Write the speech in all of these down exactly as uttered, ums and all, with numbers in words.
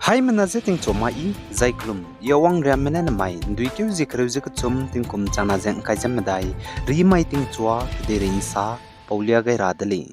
Haimena je tingchua ma i, zai kelum, i awang riamme ne nemai, nduikeu zie kereu ze kechum, tingkum changna ze ngkai ze medai, rimai tingchua, kedeirei nsa, paulia gai ra de lei.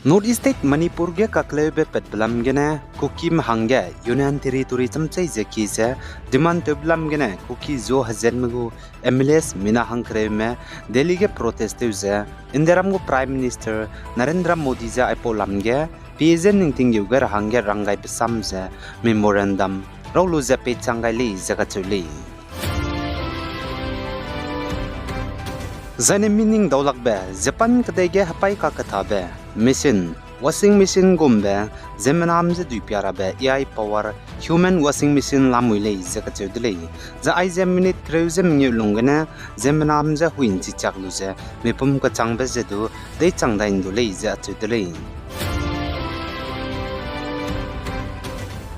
North East State Manipur ge kakleube patbe lam gene Kukime hangge Union Territory chamchei ze ki ze demand tewbe lam gene Kuki Zo hezetme gu M L As mina hangkereume Delhi ge protest tew ze Indiaram gu Prime Minister Narendra Modi je aipau lam ge pie ze ningting geu gai ra hangge ranggaibe sam ze memorandum raw lu ze peichang gai lei ze kacheu lei. Zaine mi ning daulakbe Japan kedei ge hepai kakethabe machine, washing machine gumbe ziemmenam ze duipia rabe A I power human washing machine lamui lei ze kacheu de lei. Zai aize minute kereu ze mengeu lung gene ziemmenam ze hui nchichak lu ze mipum kechangbe ze du deichang dai ndu lei ze acheu de lei.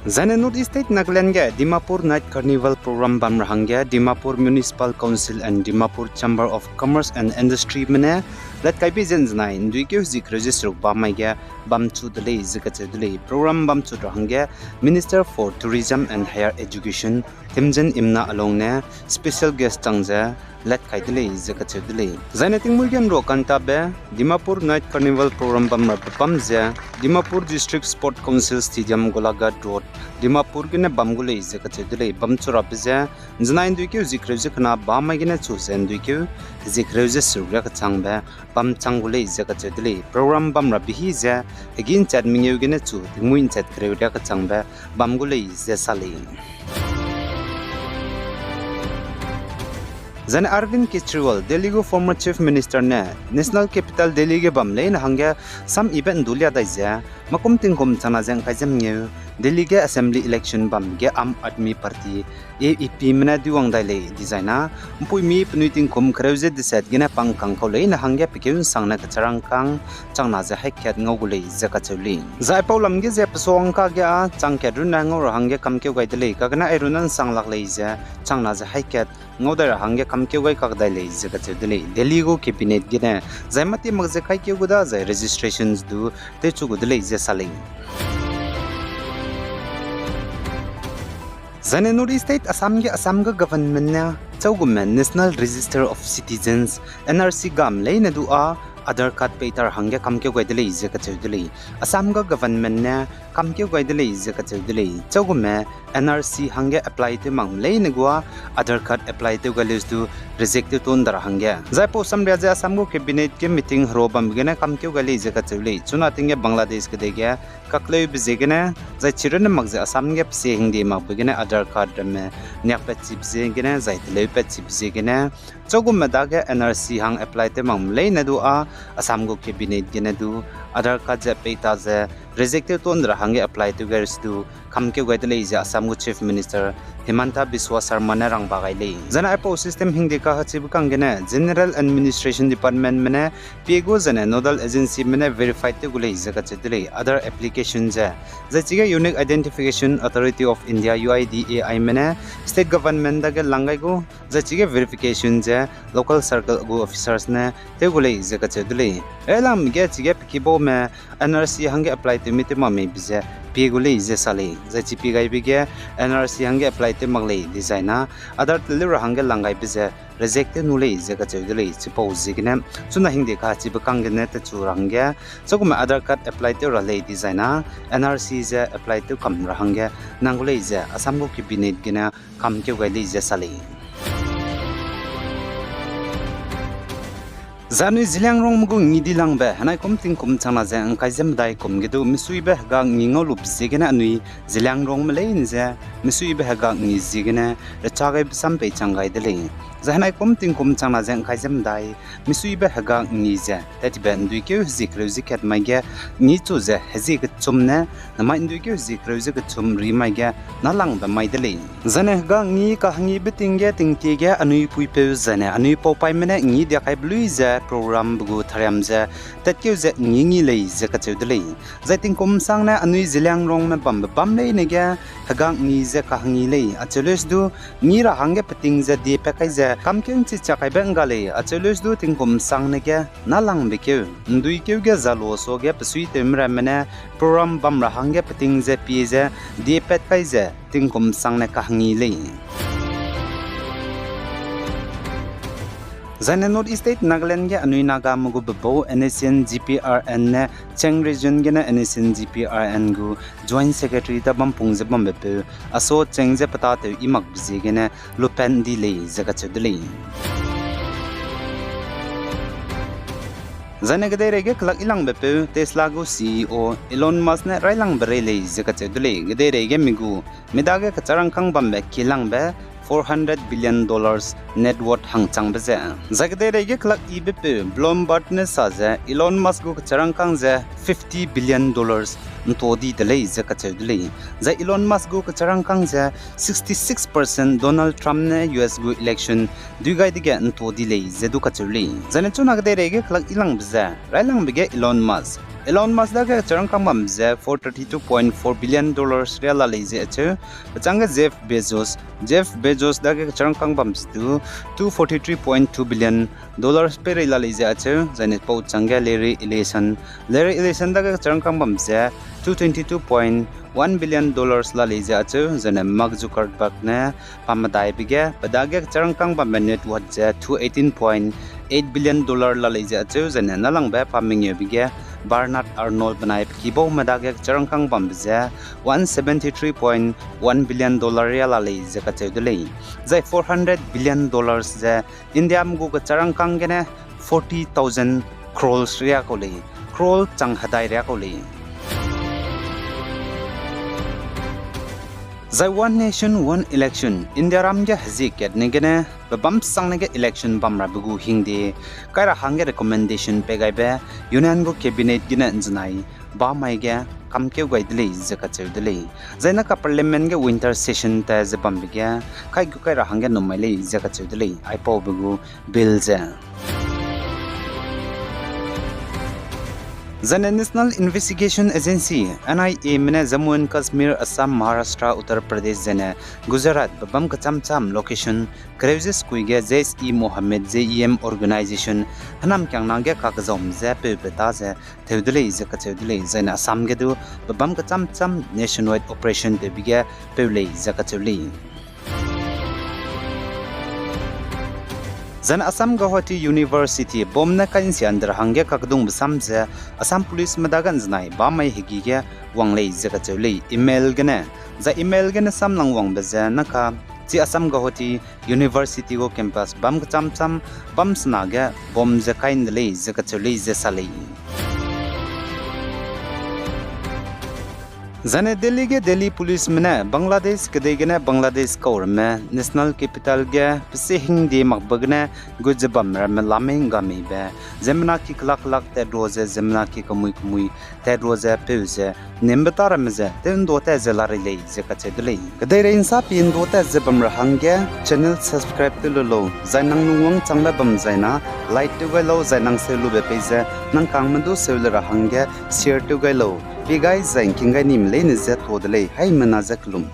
Zaine North East State Nagaland ge Dimapur Night Carnival Program bam ra hangge Dimapur Municipal Council and Dimapur Chamber of Commerce and Industryme ne latkaibe ze nzenai nduikeu hezie kereu ze seruk ba mai ge bamchu de lei ze kacheu de lei. Program bamchu ra hangge Minister for Tourism and Higher Education Themjen Imna alung ne special guest chang ze latkai de lei ze kacheu de lei. Zaine tingmuî ge nrua kantabe Dimapur Night Carnival Program bam rabe bam ze Dimapur District Sport Council Stadium, Golaghat Road, Dimapur gene bam gu lei ze kacheu de lei. Bamchu rabe ze nzenai nduikeu hezie kereu ze kena ba mai gene chu ze nduikeu hezie kereu ze seruk riak kechangbe bam chang gu lei ze kacheu de lei. Program bam rabe hi ze hegî nchat mengeu gene chu tingmuî nchat kereu riak kechangbe bam gu lei ze sa lei. Zaine Arvind Kejriwal, Delhi gu former Chief Minister ne National Capital Delhi ge bam leine hangge sam ibe ndu lia dai ze, makum tingkum changna ze ngkai ze mengeu Delhi ge assembly election bam ge Aam Aadmi Party, A A P me ne duiwang dai lei dizai na, mpuimi penui tingkum kereu ze deset gene pangkang kau leine hangge pekeu nsangne kecharangkâng changna ze haikat ngau gu lei ze kacheu lei. Zai aipau lam ge ze pesuangka ge â chang kat runne ngau ra hangge kamkeu gai de lei, kagene airunne nsang lak lei ze changna ze haikat ngau dai ra hangge kamkeu gai kakdai lei ze kacheu de lei. Delhi gu cabinet gene zai mâti mak ze kaikeu gu da zai registrations du tewchu gu de lei ze sa lei. Zaine North East State Assam ge Assam gu government ne châugume National Register of Citizens, N R C gam leine du â Aadhaar card peitar hangge kamkeu gai de lei ze kacheu de lei. Assam gu government ne kamkeu gai de lei ze kacheu de lei. Châugume N R C hangge apply tew mak leine gu â Aadhaar card apply tew gai leus du reject tew ton da ra hangge. Zai pau samria ze Assam gu cabinet ge meeting hero bambe gene kamkeu gai lei ze kacheu lei. Chuna ting ge Bangladesh kedei ge kakleube ziegene, zai chirunne mak ze Assam ge pesie hingde makbe gene Aadhaar card ramme niakpat chibe ziegene, zai teleupat chibe ziegene, châugume dage N R C hang apply tew mak leine du â Assam gu cabinet gene du Aadhaar card ze peita ze reject tew ton da ra hangge apply tew gai se du kamkeu gai de lei ze Assam gu Chief Minister Himanta Biswa Sarma ne rangba gai lei. Zaine aipau system hingde kahachibe kang gene General Administration Department me ne pie gu zaine nodal agency me ne verify tew gu lei ze kacheu de lei. Aadhaar application ze, zai chige Unique Identification Authority of India, U I D A I me ne state government dage lang gai gu, zai chige verification ze local circle gu officers ne tew gu lei ze kacheu de lei. Railam ge chige pekibaume N R C hangge apply tew mi tew mak meibe ze pie gu lei ze sa lei. Zai chi pie gaibe ge N R C hangge apply tew mak lei dizai na Aadhaar teleu ra hangge lang gaibe ze reject tew nu lei ze kacheu de lei. Chipau ziegene chuna hingde kahachibe kang gene techu ra hangge, châugume Aadhaar card apply tew ra lei dizai na N R C ze apply tew kam ra hangge nang gu lei ze Assam gu cabinet gene kamkeu gai lei ze sa lei. Zai anui Zeliangrongme gu ngidilangbe henai kum tingkum changna ze ngkai ze medai kum ge du misuibe hega ngi ngau lube ziegene anui Zeliangrongme leine ze misuibe hega ngi ziegene recha gaibe sam peichang gai de lei. Zai henai kum tingkum chang na ze ngkai ze medai, misuibe hega ngi ze, tat tibe nduikeu hezie kereu ze kat mai ge, ngi chu ze hezie kechum ne, namai nduikeu hezie kereu ze kechum ri mai ge, nâlangbe mai de lei. Zai ne hega ngi kahengibe ting ge tingtie ge anui puipeu zai ne anui paupaime ne ngi diakaibe lui ze programbe gu thariam ze, tatkeu ze ngi ngi lei ze kacheu de lei. Zai tingkum sang ne anui Zeliangrongme bambe bam leine ge, hega ngi ze kahengi lei, acheu leuse du, ngi ra hangge peting ze diepat kai ze, kamkeu nchi chiak kaibe ngga lei, acheu leuse du, tingkum sang ne ge, nâlangbe keu, nduikeu ge zalu suage pesuitewme ramme ne, program bam ra hangge peting ze pie ze, diepat kai ze, tingkum sang ne kahengi lei. Zai ne North East State Nagaland ge anui Nagame gu bebau N S C N G P R N ne Cheng Region gene N S C N G P R N gu Joint Secretary ta bampung ze bambepeu, aso Cheng ze petatew i makbe ziegene lupat di lei ze kacheu de lei. Zai ne kedeirei ge kelak ilangbepeu Tesla gu C E O Elon Musk ne railangbe rei lei ze kacheu de lei. Kedeirei ge mi gu, mi dage kecharangkâng bambe kilangbe four hundred billion dollars net worth hangchangbe ze. Zai kedeirei ge kelak ibepeu Bloomberg ne sa ze Elon Musk gu kecharangkâng ze fifty billion dollars nto di de lei ze kacheu de lei. Zai Elon Musk gu kecharangkâng ze sixty-six percent Donald Trump ne U S gu election dui gai dege nto di lei ze du kacheu lei. Zai ne chuna kedeirei ge kelak ilangbe ze, railangbe ge Elon Musk. Elon Musk dage kecharangkâng bambe ze four thirty-two point four billion dollars ria la lei ze acheu. Pechângge Jeff Bezos. Jeff Bezos dage kecharangkâng bambe ze du two forty-three point two billion dollars peirei la lei ze acheu. Zai ne pau chângge Larry Ellison. Larry Ellison dage kecharangkâng bambe ze two twenty-two point one billion dollars la lei ze acheu. Zai ne Mark Zuckerberg ne pa medaibe ge, pe dage kecharangkâng bambe net worth ze two eighteen point eight billion dollar la lei ze acheu. Zai ne nâlangbe pa mengeube ge, Bernard Arnault benai pe kibaume dage kecharangkâng bambe ze one seventy-three point one billion dollar ria la lei ze kacheu de lei. Zai four hundred billion dollars ze Indiame gu kecharangkâng gene forty thousand crores ria kau lei, crore chang hedai ria kau lei. Zai One Nation, One Election, Indiaram ge hezie katne gene, pe bam sangne ge election bam rabe gu hingde, kai ra hangge recommendation pei gaibe, Union gu cabinet gene nzenai, bamai ge, kamkeu gai de lei ze kacheu de lei. Zai naka parliament ge winter session ta ze bambe ge, kai gu kai ra hangge numai lei ze kacheu de lei, aipaube gu bill ze. Zai ne National Investigation Agency, N I A me ne Jammu and Kashmir, Assam, Maharashtra, Uttar Pradesh zai ne Gujarat pe bam kecham cham location kereu ze sekui ge Jaish-e-Mohammed, J E M organization, hênamkiangna ge kakzaume je peube ta ze tew de lei ze kacheu de lei, zai ne Assam ge du pe bam kecham cham nationwide operation tewbe ge peu lei ze kacheu lei. Zai ne Assam Guwahati University bomb ne kai nsia nde ra hangge kakdungbe sam ze Assam Policeme dage nzenai bamai hegî ge wang lei ze kacheu lei email gene. Zai email gene samlang wangbe ze naka chi Assam Guwahati University gu campus bam kecham cham bam sena ge bomb ze kai nde lei ze kacheu lei ze sa lei. Zai ne Delhi ge Delhi Policeme ne Bangladesh kedei gene Bangladesh kauramme National Capital ge pese hingde makbe gene gut ze bam ramme lamei nggameibe, ziemmena ki kelak kelak tat ra ze, ziemmena ki kemui kemui tat ra ze peu ze, nimbe ta ramme ze tew ndu tat ze la rei lei ze kacheu de lei. Kedeirei nsa pi ndu tat ze bam ra hangge channel subscribe tew lu lau, zai nang lungwang changbe bam zai na like tew gai lau, zai nang seu lube pei ze nang kangme du seu le ra hangge share tew gai lau. Pi gai zai ngking gai nime leine je tuâ de lei, haimena je kelum.